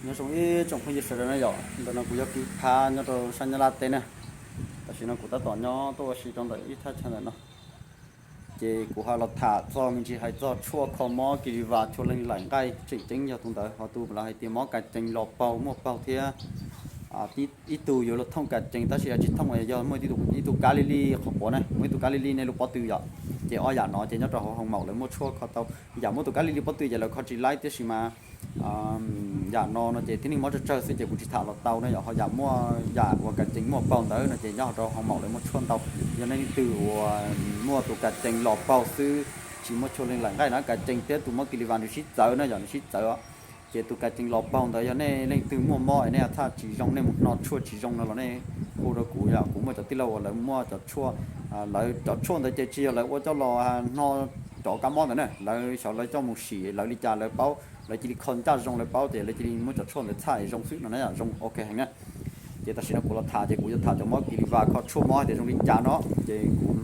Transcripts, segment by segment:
Nyob zoo ib tsoom phooj ywg sawv daws na yom, ntawm no kuv yog Kiv Phab nyob rau sab Nyab Laj teb na. Tam sim no kuv tab tom nyob tuaj ua si rau ntawm ib thaj chaw ntawm no. Ces kuv ho los tham txog me ntsis hais txog tshuaj kho mob Kiliva chua leej laim nqaij tseem ceeb yog tus ntawd, ho tus lawv hais tias mob kas cees los paug muaj paug thiab. Ib tug yuav luag thooj kas cees tab sis tsis thooj, yog muaj ib tug kab li li qhov quav na, muaj ib tug kab li li nej lub pob tw yom. Ces ob yam no ces nyob rau hauv hoo maum lawv muaj tshuaj kho tau. Yam muaj tus kab li li pob tw ces lawv kho tsis laib, tiam sis mas yam no no ces tib neeg mob tsawg tsawg xwb ces kuv tsis tham los tau na yom. Ho yam muaj yam uas kas cees muaj paug ntawd no ces nyob hauv rau hoo maum lawv muaj tshuaj ntau. Yog nej leej twg uas muaj tus kas cees los paug xwb, tsis muaj chua leej laim nqaij na, kas cees thiab tus mob Kiliva nws sib txawv na yom, nws sib txawv. Ces tus kas cees los paug ntawd yog nej leej twg muaj mob es nej txhaj tsis zoo, nej mus hno tshuaj tsis zoo no los nej hu rau kuv yom. Kuv muaj cov tij laug uas lawv muaj cov tshuaj, lawv cov tshuaj ntawd ces tsis yog lawv ua coj los hno rov kab mob ntawd na, lawv xyov lawv coj mus sim lawv li cas lawv paub, lawv cia li kho ncaj zoo lawv paub ces lawv cia li muab cov tshuaj ntawd txhaj es zoo xwb no na, zoo ok heev na. Ces tam sim no kuv los tham ces kuv yuav tham cov mob Kiliva kho tshuaj mob hais tias zoo li cas no, ces kuv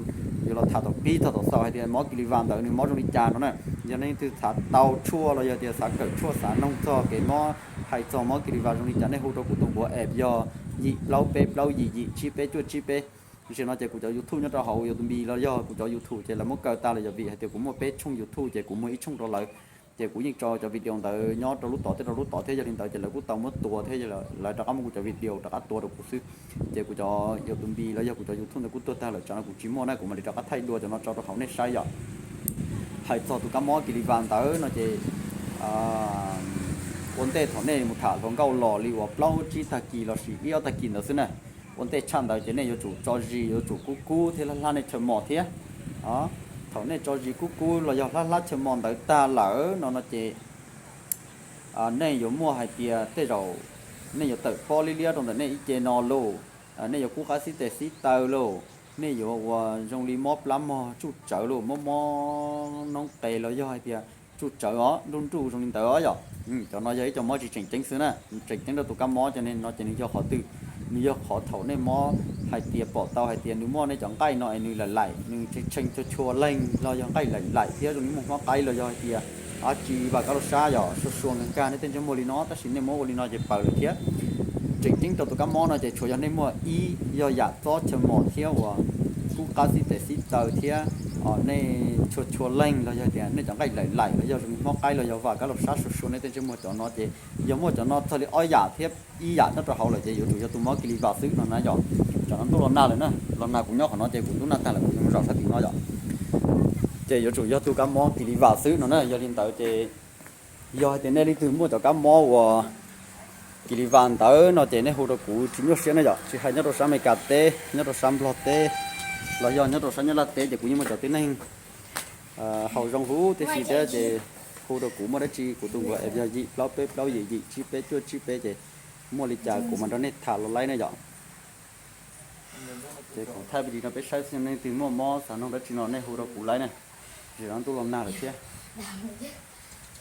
yuav los tham tom pib txog tom xaus hais tias mob Kiliva ntawd nws mob zoo li cas no na. Yog nej leej twg xav tau tshuaj los yog tias xav kawm tshuaj xav noog txog kev mob, hais txog mob Kiliva zoo li cas nej hu rau kuv tus npuav app yog yim plaub peb plaub yim yim tsib peb cuaj tsib peb. Tam sim no ces kuv cov YouTube nyob rau hauv YouTube los yog kuv cov YouTube ces lawv muab kaw tag lawm yom, vim hais tias kuv muaj peb tshooj YouTube ces kuv muag ib tshooj rau lawv. Ces kuv yeej tso cov video ntawd nyob rau lub tod thiab rau lub tod thiab, yog li ntawd ces lawv kuj tau muab tua thiab, lawv rov qab muab kuv cov video rov qab tua rau kuv xwb. Ces kuv cov YouTube los yog kuv cov YouTube ntawd kuj tuag tag lawm, tsam no kuv tsis muaj na, kuv mam li rov qab thaij dua cov no tso rau hauv nej saib yom. Hais txog tus kab mob Kiliva ntawd no ces ua ntej thaum nej mus tham hluas nkauj los li uas plaub tsib tag kis los sis ib ob tag kis ntawd xwb na, ua ntej tshaj ntawd ces nej yuav tsum tso zis, yuav tsum kub kub thiab hlab hlab nej chaw mos thiab. Thaum nej tso zis kub kub los yog hlab hlab chaw mos ntawd tag lawm no no ces nej yuav muaj hais tias tej zaum nej yuav tawm pob liab liab rau ntawm nej ib ce no lauj, nej yuav kub qab xib tes xib taw lauj, nej yuav ua zoo li mob plab mog tsuj tsawv lauj, mob mob noob qes los yog hais tias tsuj tsawv os, nruj nruj zoo li ntawd os yom. Cov no yog ib co mob tsis tseem ceeb xwb na, tseem ceeb rau tus kab mob cov no ces nws yog qhov twg? Nws yog qhov thaum nej mob hais tias pom tau hais tias nws muaj nej cov nqaij no es nws laim laim, nws tshee tshee chua chua leeg los yog nqaij laim laim thiab zoo li muaj hmob qaib los yog hais tias dab tsi vam kab laug sab yom, sua sua nkag nkag nej tej ntsej muag li no, tab sis nej muab ua li no ces paws lawm thiab. Tseem ceeb rau tus kab mob no ces tshuav yog nej muaj ib yog yam txob chaw mos thiab uas kub qab xib tes xib taw thiab nej chua chua leeg los yog tias nej cov nqaij laim laim los yog zoo li hmob qaib los yog vam kab laug sab sua sua nej tej ntsej muag cov no ces yog muaj cov no txog li ob yam thiab ib yam nyob rau hauv lawm ces yuav tsum yog tus mob Kiliva xwb no na yom. Tsam no ntuj los nag lawm na, los nag kuv nyob qhov no ces kuv ntub nag tag lawm kuv yuav mus zaum sab tim no yom. Ces yuav tsum yog tus kab mob Kiliva xwb no na. Yog li ntawd ces yog hais tias nej leej twg muaj cov kab mob uas Kiliva ntawd no ces nej hu rau kuv tsis nyuaj siab na yom, tsis hais nyob rau sab Amelikas teb, nyob rau sab Nplog teb los yog nyob rau sab Nyab Laj teb ces kuv yeej muaj cov tib neeg haus zoo huv tib si thiab ces hu rau kuv muaj dab tsi kuv tus npawb yog yim plaub peb plaub yim yim tsib peb cuaj tsib peb ces muaj li cas kuv mam nrog nej tham los laib na yom. Ces kuv thaij video no peb saib xwb, nej leej twg muaj mob xav noog dab tsi no nej hu rau kuv laib na. Tam no ntuj los nag lawm thiab.